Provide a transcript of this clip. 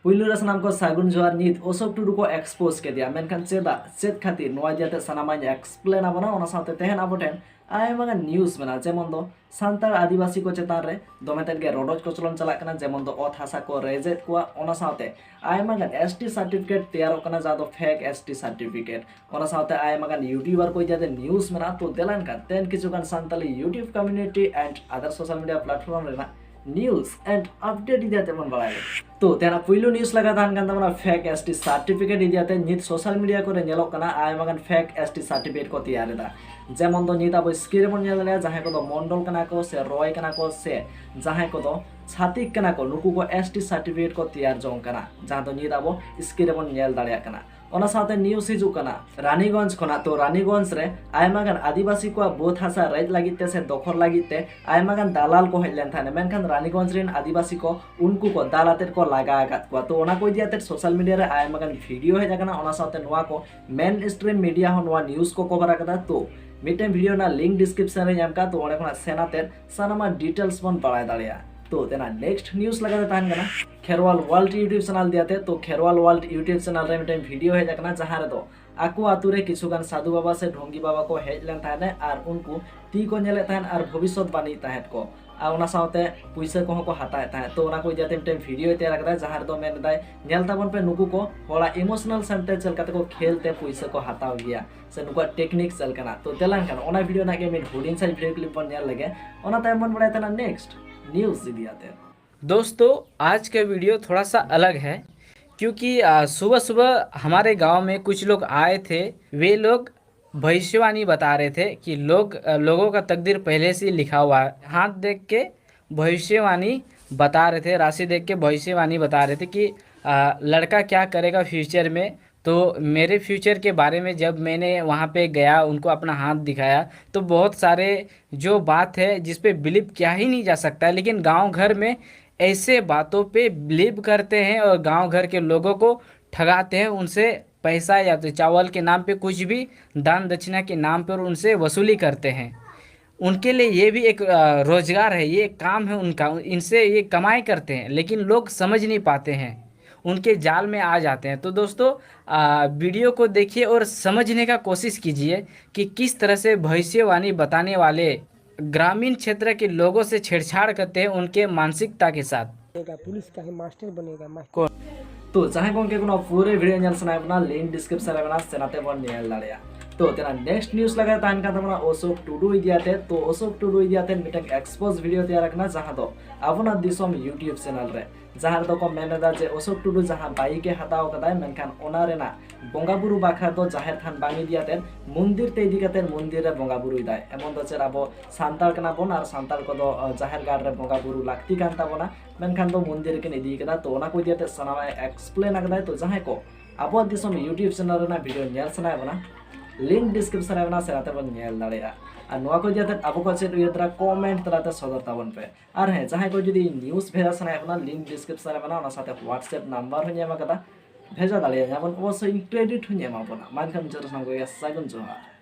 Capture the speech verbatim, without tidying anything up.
ᱯᱩᱭᱞᱩ ᱨᱮ ᱥᱟᱱᱟᱢ ᱠᱚ ᱥᱟᱹᱜᱩᱱ ᱡᱚᱦᱟᱨ᱾ ᱱᱤᱛ ᱚᱥᱳᱠ ᱴᱩᱰᱩ ᱠᱚ expose ᱠᱮᱫᱮᱭᱟ, ᱢᱮᱱᱠᱷᱟᱱ ᱪᱮᱫᱟᱜ, ᱪᱮᱫ ᱠᱷᱟᱹᱛᱤᱨ, ᱱᱚᱣᱟ ᱤᱫᱤ ᱠᱟᱛᱮ ᱥᱟᱱᱟᱢᱟᱜ ᱤᱧ explain ᱟᱵᱚᱱᱟ᱾ ᱚᱱᱟ ᱥᱟᱶᱛᱮ ᱛᱮᱦᱮᱧ ᱟᱵᱚ ᱴᱷᱮᱱ ᱟᱭᱢᱟ ᱜᱟᱱ news ᱢᱮᱱᱟᱜᱼᱟ, ᱡᱮᱢᱚᱱ ᱫᱚ ᱥᱟᱱᱛᱟᱲ ᱟᱹᱫᱤᱵᱟᱹᱥᱤ ᱠᱚ ᱪᱮᱛᱟᱱ ᱨᱮ ᱫᱚᱢᱮ ᱛᱮᱫ ᱜᱮ ᱨᱚᱰᱚᱡ ᱠᱚᱪᱞᱚᱱ ᱪᱟᱞᱟᱜ ᱠᱟᱱᱟ, ᱡᱮᱢᱚᱱ ᱫᱚ ᱚᱛ ᱦᱟᱥᱟ ᱠᱚ ᱨᱮᱡᱮᱫ ᱠᱚᱣᱟ, ᱚᱱᱟ ᱥᱟᱶᱛᱮ ᱟᱭᱢᱟ ᱜᱟᱱ S T certificate ᱛᱮᱭᱟᱨᱚᱜ ᱠᱟᱱᱟ, ᱡᱟᱦᱟᱸ ᱫᱚ fake S T certificate᱾ ᱚᱱᱟ ᱥᱟᱶᱛᱮ ᱟᱭᱢᱟ ᱜᱟᱱ YouTuber ᱠᱚ ᱤᱫᱤ ᱠᱟᱛᱮ news ᱢᱮᱱᱟᱜᱼᱟ᱾ ᱛᱚ ᱫᱮᱞᱟᱱ ᱠᱟᱱ ᱛᱮᱦᱮᱧ ᱠᱤᱪᱷᱩ ᱜᱟᱱ Santali YouTube community and other social media platform ᱨᱮᱱᱟᱜ news and update ᱤᱫᱤ ᱠᱟᱛᱮ ᱵᱚᱱ ᱵᱟᱲᱟᱭᱟ᱾ ᱛᱚ ᱛᱮᱦᱮᱧᱟᱜ ᱯᱩᱭᱞᱩ news ᱞᱮᱠᱟ ᱛᱟᱦᱮᱱ ᱠᱟᱱ ᱛᱟᱵᱚᱱᱟ fake S T certificate ᱤᱫᱤ ᱠᱟᱛᱮ᱾ ᱱᱤᱛ social media ᱠᱚᱨᱮ ᱧᱮᱞᱚᱜ ᱠᱟᱱᱟ ᱟᱭᱢᱟ ᱜᱟᱱ fake S T certificate ᱠᱚ ᱛᱮᱭᱟᱨ ᱮᱫᱟ᱾ ᱡᱮᱢᱚᱱ ᱫᱚ ᱱᱤᱛ ᱟᱵᱚ screen ᱨᱮᱵᱚᱱ ᱧᱮᱞ ᱫᱟᱲᱮᱭᱟᱜᱼᱟ, ᱡᱟᱦᱟᱸᱭ ᱠᱚᱫᱚ ᱢᱚᱱᱰᱚᱞ ᱠᱟᱱᱟ ᱠᱚ ᱥᱮ ᱨᱚᱭ ᱠᱟᱱᱟ ᱠᱚ ᱥᱮ ᱡᱟᱦᱟᱸᱭ ᱠᱚᱫᱚ ᱪᱷᱟᱹᱛᱤᱠ ᱠᱟᱱᱟ ᱠᱚ, ᱱᱩᱠᱩ ᱠᱚ S T certificate ᱠᱚ ᱛᱮᱭᱟᱨ ᱡᱚᱝ ᱠᱟᱱᱟ, ᱡᱟᱦᱟᱸ ᱫᱚ ᱱᱤᱛ ᱟᱵᱚ screen ᱨᱮᱵᱚᱱ ᱧᱮᱞ ᱫᱟᱲᱮᱭᱟᱜ ᱠᱟᱱᱟ᱾ ᱚᱱᱟ ᱥᱟᱶᱛᱮ news ᱦᱤᱡᱩᱜ ᱠᱟᱱᱟ ᱨᱟᱱᱤᱜᱚᱸᱡᱽ ᱠᱷᱚᱱᱟᱜ᱾ ᱛᱚ ᱨᱟᱱᱤᱜᱚᱸᱡᱽ ᱨᱮ ᱟᱭᱢᱟ ᱜᱟᱱ ᱟᱹᱫᱤᱵᱟᱹᱥᱤ ᱠᱚᱣᱟᱜ ᱵᱟᱹᱫᱽ ᱦᱟᱥᱟ ᱨᱮᱡ ᱞᱟᱹᱜᱤᱫ ᱛᱮ ᱥᱮ ᱫᱚᱠᱷᱚᱞ ᱞᱟᱹᱜᱤᱫ ᱛᱮ ᱟᱭᱢᱟ ᱜᱟᱱ ᱫᱟᱞᱟᱞ ᱠᱚ ᱦᱮᱡ ᱞᱮᱱ ᱛᱟᱦᱮᱸᱱᱟ, ᱢᱮᱱᱠᱷᱟᱱ ᱨᱟᱱᱤᱜᱚᱸᱡᱽ ᱨᱮᱱ ᱟᱹᱫᱤᱵᱟᱹᱥᱤ ᱠᱚ ᱩᱱᱠᱩ ᱠᱚ ᱫᱟᱞ ᱟᱛᱮᱫ ᱠᱚ ᱞᱟᱜᱟ ᱟᱠᱟᱫ ᱠᱚᱣᱟ᱾ ᱛᱚ ᱚᱱᱟ ᱠᱚ ᱤᱫᱤ ᱠᱟᱛᱮᱫ social media ᱨᱮ ᱟᱭᱢᱟ ᱜᱟᱱ video ᱦᱮᱡ ᱟᱠᱟᱱᱟ, ᱚᱱᱟ ᱥᱟᱶᱛᱮ ᱱᱚᱣᱟ ᱠᱚ main stream media ᱦᱚᱸ ᱱᱚᱣᱟ news ᱠᱚ cover ᱟᱠᱟᱫᱟ᱾ ᱛᱚ ᱢᱤᱫᱴᱮᱱ video ᱨᱮᱱᱟᱜ link description ᱨᱮᱧ ᱮᱢ ᱠᱟᱜᱼᱟ, ᱛᱚ ᱚᱸᱰᱮ ᱠᱷᱚᱱᱟᱜ ᱥᱮᱱ ᱟᱛᱮᱫ ᱥᱟᱱᱟᱢᱟᱜ details ᱵᱚᱱ ᱵᱟᱲᱟᱭ ᱫᱟᱲᱮᱭᱟᱜᱼᱟ᱾ ᱛᱚ ᱛᱮᱱᱟᱜ next news ᱞᱮᱠᱟᱛᱮ ᱛᱟᱦᱮᱱ ᱠᱟᱱᱟ ᱠᱷᱮᱨᱣᱟᱞ World YouTube channel ᱫᱤᱭᱟᱛᱮ᱾ ᱛᱚ ᱠᱷᱮᱨᱣᱟᱞ World YouTube channel ᱨᱮ ᱢᱤᱫᱴᱮᱱ video ᱦᱮᱡ ᱟᱠᱟᱱᱟ, ᱡᱟᱦᱟᱸ ᱨᱮᱫᱚ ᱟᱠᱚ ᱟᱛᱳ ᱨᱮ ᱠᱤᱪᱷᱩ ᱜᱟᱱ ᱥᱟᱫᱷᱩ ᱵᱟᱵᱟ ᱥᱮ ᱰᱷᱚᱝᱜᱤ ᱵᱟᱵᱟ ᱠᱚ ᱦᱮᱡ ᱞᱮᱱ ᱛᱟᱦᱮᱸᱫ ᱟᱨ ᱩᱱᱠᱩ ᱛᱤ ᱠᱚ ᱧᱮᱞᱮᱫ ᱛᱟᱦᱮᱸᱫ ᱟᱨ ᱵᱷᱚᱵᱤᱥᱥᱚᱛ ᱵᱟᱹᱱᱤᱡ ᱛᱟᱦᱮᱸᱫ ᱠᱚ, ᱟᱨ ᱚᱱᱟ ᱥᱟᱶᱛᱮ ᱯᱩᱭᱥᱟᱹ ᱠᱚᱦᱚᱸ ᱠᱚ ᱦᱟᱛᱟᱣᱮᱫ ᱛᱟᱦᱮᱸᱫ᱾ ᱛᱚ ᱚᱱᱟ ᱠᱚ ᱤᱫᱤ ᱠᱟᱛᱮ ᱢᱤᱫᱴᱮᱱ video ᱛᱮᱭᱟᱨ ᱠᱟᱫᱟᱭ, ᱡᱟᱦᱟᱸ ᱨᱮᱫᱚ ᱢᱮᱱ ᱮᱫᱟᱭ, ᱧᱮᱞ ᱛᱟᱵᱚᱱ ᱯᱮ ᱱᱩᱠᱩ ᱠᱚ ᱦᱚᱲᱟᱜ emotional ᱥᱟᱶᱛᱮ ᱪᱮᱫ ᱞᱮᱠᱟ ᱛᱮᱠᱚ ᱠᱷᱮᱞ ᱛᱮ ᱯᱩᱭᱥᱟᱹ ᱠᱚ ᱦᱟᱛᱟᱣ ᱜᱮᱭᱟ ᱥᱮ ᱱᱩᱠᱩᱣᱟᱜ technique ᱪᱮᱫ ᱞᱮᱠᱟᱱᱟ᱾ ᱛᱚ ᱫᱮᱞᱟ ᱮᱱᱠᱷᱟᱱ ᱚᱱᱟ video ᱨᱮᱱᱟᱜ ᱜᱮ ᱢᱤᱫ ᱦᱩᱰᱤᱧ ᱥᱟᱺᱦᱤᱡ video clip ᱵᱚᱱ ᱧᱮᱞ ᱞᱮᱜᱮ, ᱚᱱᱟ ᱛᱟᱭᱚᱢ ᱵᱚᱱ ᱵᱟᱲᱟᱭ ᱛᱟᱦᱮᱱᱟ next news ᱤᱫᱤ ᱠᱟᱛᱮ᱾ दोस्तों, आज का वीडियो थोड़ा सा अलग है, क्योंकि आ, सुबह सुबह हमारे गांव में कुछ लोग आए थे। वे लोग भविष्यवाणी बता रहे थे कि लोग, आ, लोगों का तकदीर पहले से ही लिखा हुआ है। हाथ देख के भविष्यवाणी बता रहे थे, राशि देख के भविष्यवाणी बता रहे थे कि आ, लड़का क्या करेगा फ्यूचर में। तो मेरे फ्यूचर के बारे में जब मैंने वहाँ पे गया, उनको अपना हाथ दिखाया, तो बहुत सारे जो बात है जिस पे बिलीव किया ही नहीं जा सकता है, लेकिन गांव घर में ऐसे बातों पे बिलीव करते हैं और गांव घर के लोगों को ठगाते हैं, उनसे पैसा या तो चावल के नाम पे कुछ भी दान दक्षिणा के नाम पर उनसे वसूली करते हैं। उनके लिए ये भी एक, अ, रोजगार है, ये एक काम है उनका, इनसे ये कमाई करते हैं, लेकिन लोग समझ नहीं पाते हैं। उनके जाल में आ जाते हैं। तो दोस्तों, आ, वीडियो को देखिए और समझने का कोशिश कीजिए कि किस तरह से भविष्यवाणी बताने वाले ग्रामीण क्षेत्र के लोगों से छेड़छाड़ करते हैं उनके मानसिकता के साथ। बनेगा, पुलिस का ही मास्टर बनेगा, मास्टर। ᱛᱚ ᱡᱟᱦᱟᱸᱭ ᱜᱚᱝᱠᱮ ᱠᱚ ᱱᱚᱣᱟ ᱯᱩᱨᱟᱹ ᱵᱷᱤᱰᱤᱭᱳ ᱧᱮᱞ ᱥᱟᱱᱟᱭᱮᱫ ᱵᱚᱱᱟ, ᱞᱤᱝᱠ ᱰᱤᱥᱠᱨᱤᱯᱥᱚᱱ ᱨᱮ ᱢᱮᱱᱟᱜᱼᱟ, ᱥᱮᱱᱟᱛᱮ ᱵᱚᱱ ᱧᱮᱞ ᱫᱟᱲᱮᱭᱟᱜᱼᱟ᱾ ᱛᱚ ᱛᱮᱱᱟᱜ ᱱᱮᱠᱥᱴ ᱱᱤᱭᱩᱡᱽ ᱞᱟᱜᱟᱣ ᱛᱟᱦᱮᱱ ᱠᱟᱱ ᱛᱟᱵᱚᱱᱟ ᱚᱥᱳᱠ ᱴᱩᱰᱩ ᱤᱫᱤᱭᱟᱛᱮ᱾ ᱛᱚ ᱚᱥᱳᱠ ᱴᱩᱰᱩ ᱤᱫᱤᱭᱟᱛᱮ ᱢᱤᱫᱴᱟᱝ ᱮᱠᱥᱯᱳᱡᱽ ᱵᱷᱤᱰᱤᱭᱳ ᱛᱮᱭᱟᱨ ᱟᱠᱟᱱᱟ, ᱡᱟᱦᱟᱸ ᱫᱚ ᱟᱵᱚᱱᱟᱜ ᱫᱤᱥᱚᱢ ᱭᱩᱴᱤᱭᱩᱵᱽ ᱪᱮᱱᱮᱞ ᱨᱮ, ᱡᱟᱦᱟᱸ ᱨᱮᱫᱚ ᱠᱚ ᱢᱮᱱ ᱮᱫᱟ ᱡᱮ ᱚᱥᱳᱠ ᱴᱩᱰᱩ ᱡᱟᱦᱟᱸ ᱵᱟᱭᱤᱠ ᱮ ᱦᱟᱛᱟᱣ ᱠᱟᱫᱟᱭ, ᱢᱮᱱᱠᱷᱟᱱ ᱚᱱᱟ ᱨᱮᱱᱟᱜ ᱵᱚᱸᱜᱟ ᱵᱩᱨᱩ ᱵᱟᱠᱷᱨᱟ ᱫᱚ ᱡᱟᱦᱮᱨ ᱛᱷᱟᱱ ᱵᱟᱝ ᱤᱫᱤᱭᱟᱛᱮ ᱢᱚᱱᱫᱤᱨ ᱛᱮ ᱤᱫᱤ ᱠᱟᱛᱮ ᱢᱚᱱᱫᱤᱨ ᱨᱮ ᱵᱚᱸᱜᱟ ᱵᱩᱨᱩᱭᱮᱫᱟᱭ᱾ ᱮᱢᱚᱱ ᱫᱚ ᱪᱮᱫ, ᱟᱵᱚ ᱥᱟᱱᱛᱟᱲ ᱠᱟᱱᱟ ᱵᱚᱱ ᱟᱨ ᱥᱟᱱᱛᱟᱲ ᱠᱚᱫᱚ ᱡᱟᱦᱮᱨ ᱜᱟᱲ ᱨᱮ ᱵᱚᱸᱜᱟ ᱵᱩᱨᱩ ᱞᱟᱹᱠᱛᱤ ᱠᱟᱱ ᱛᱟᱵᱚᱱᱟ, ᱢᱮᱱᱠᱷᱟᱱ ᱫᱚ ᱢᱚᱱᱫᱤᱨ ᱨᱮᱠᱤᱱ ᱤᱫᱤ ᱠᱟᱫᱟ᱾ ᱛᱚ ᱚᱱᱟ ᱠᱚ ᱤᱫᱤ ᱠᱟᱛᱮ ᱥᱟᱱᱟᱢᱟᱜ ᱮ ᱮᱠᱥᱯᱞᱮᱱ ᱟᱠᱟᱫᱟᱭ᱾ ᱛᱚ ᱡᱟᱦᱟᱸᱭ ᱠᱚ ᱟᱵᱚᱣᱟᱜ ᱫᱤᱥᱚᱢ ᱭᱩᱴᱤᱭᱩᱵᱽ ᱪᱮᱱᱮᱞ ᱨᱮᱱᱟᱜ ᱵᱷᱤᱰᱤᱭᱳ ᱧᱮᱞ ᱥᱟᱱᱟᱭᱮᱫ ᱵᱚᱱᱟ, ᱞᱤᱝᱠ ᱰᱤᱥᱠᱨᱤᱯᱥᱚᱱ ᱨᱮ ᱢᱮᱱᱟᱜᱼᱟ, ᱥᱮᱱᱟᱛᱮ ᱵᱚᱱ ᱧᱮᱞ ᱫᱟᱲᱮᱭᱟᱜᱼᱟ᱾ ᱟᱨ ᱱᱚᱣᱟ ᱠᱚ ᱤᱫᱤ ᱠᱟᱛᱮ ᱟᱵᱚ ᱠᱚ ᱪᱮᱫ ᱩᱭᱦᱟᱹᱨ ᱛᱟᱨᱟ ᱠᱚᱢᱮᱱᱴ ᱛᱟᱞᱟᱛᱮ ᱥᱚᱫᱚᱨ ᱛᱟᱵᱚᱱ ᱯᱮ᱾ ᱟᱨ ᱦᱮᱸ, ᱡᱟᱦᱟᱸᱭ ᱠᱚ ᱡᱩᱫᱤ ᱱᱤᱭᱩᱡᱽ ᱵᱷᱮᱡᱟ ᱥᱟᱱᱟᱭᱮᱫ ᱵᱚᱱᱟ, ᱞᱤᱝᱠ ᱰᱤᱥᱠᱨᱤᱯᱥᱚᱱ ᱨᱮ ᱢᱮᱱᱟᱜᱼᱟ, ᱚᱱᱟ ᱥᱟᱶᱛᱮ ᱦᱳᱣᱟᱴᱥᱮᱯ ᱱᱟᱢᱵᱟᱨ ᱦᱚᱸᱧ ᱮᱢ ᱟᱠᱟᱫᱟ, ᱵᱷᱮᱡᱟ ᱫᱟᱲᱮᱭᱟᱹᱧᱟ ᱵᱚᱱ, ᱚᱵᱚᱥᱥᱳᱭ ᱤᱧ ᱠᱨᱮᱰᱤᱴ ᱦᱚᱸᱧ ᱮᱢᱟ ᱵᱚᱱᱟ᱾ ᱢᱟ ᱮᱱᱠᱷᱟᱱ ᱡᱚᱛᱚ ᱥᱟᱱᱟᱢ ᱠᱚᱜᱮ ᱥᱟᱹᱜᱩᱱ ᱡᱚᱦᱟᱨ᱾